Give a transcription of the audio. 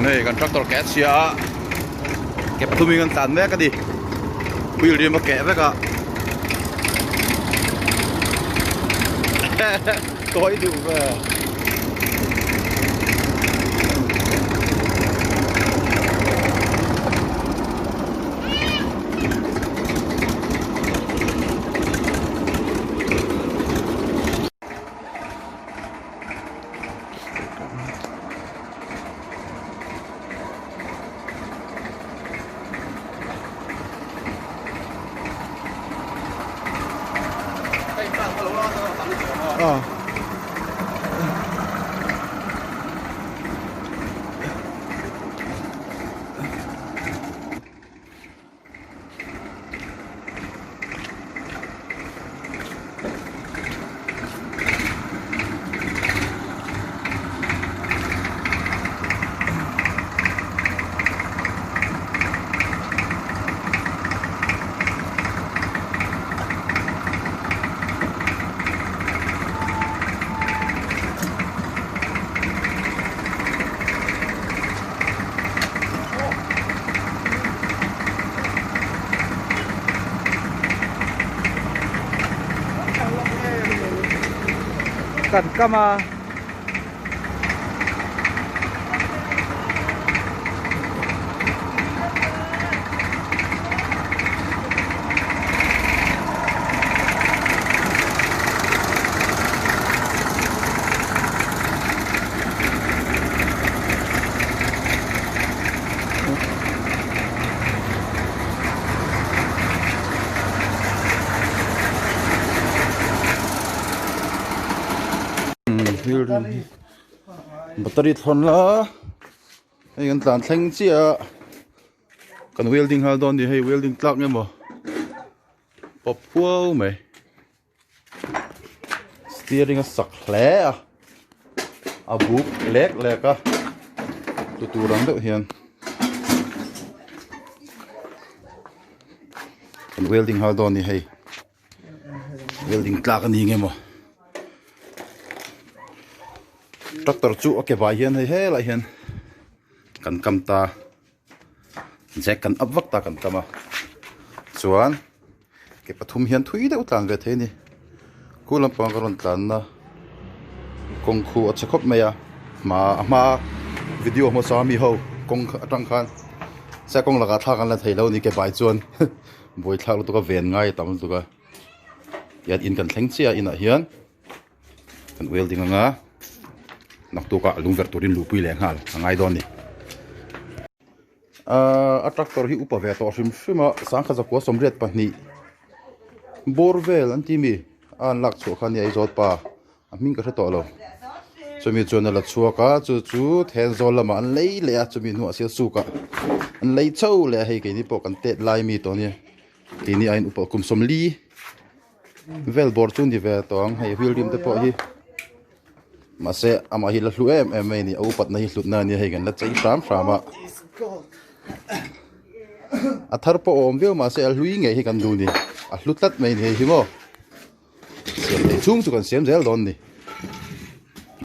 Hei kan tractor keh a chhia a ke pathum in kan tlan mek a ni wheel rim a keh vek a tawi duh ve. Kan kam a. Battery thlawn la hei kan tlan thleng chiah a kan welding nghal dawn a ni hei welding tlak nge maw pawp huau mai. Steering a sak hle a a buk lek lek a tu tur ang deuh hian kan welding nghal dawn a ni hei welding tlak a ni nge maw tractor chu a ke vai hian hei helaiah hian kan kam ta jack kan up vak ta kan kam a chuan. Ke pathum hian thui deuh tlan ve thei a ni khu lampang ka rawn tlanna kawng khu a chhe khawp mai a hma a hma video hmasa ami ho kawng atang khan sia kawng lakah thlak an la thei lo a ni ke bai chuan buaithlak lutuk a ven ngai a tam lutuk a tihian in kan thleng chiah a inah hian kan welding anga naktukah lungverh turin luhpui leh nghal a ngai dawn a ni. Ahh a tractor hi upa ve tawh hrim hrim a sangkhat zakua sawmriat pahnih bawr vel an ti mi a an lak chhuah kha a ni Aizawl pa a hming ka hre tawh lo chumi chuan a la chhuak a chu chu Thenzawl lamah an lei leh a chumi hnuah Sialsuk ah an lei chho leh a hei keini pawh kan tet lai mi tawh a nia keini aiin upa kum sawmli vel bawr chu ni ve tawh ang hei wheel rim te pawh hi. Mahse amah hi la hlu em em mai a ni a upatna hi hlutna a nia hei kan la chei hram hram a a thar pawh a awm viau mahse a hlui ngei hi kan duh a ni a hlu tlat mai a ni hei hi maw siam theih chhung chu kan siam zel dawn a ni.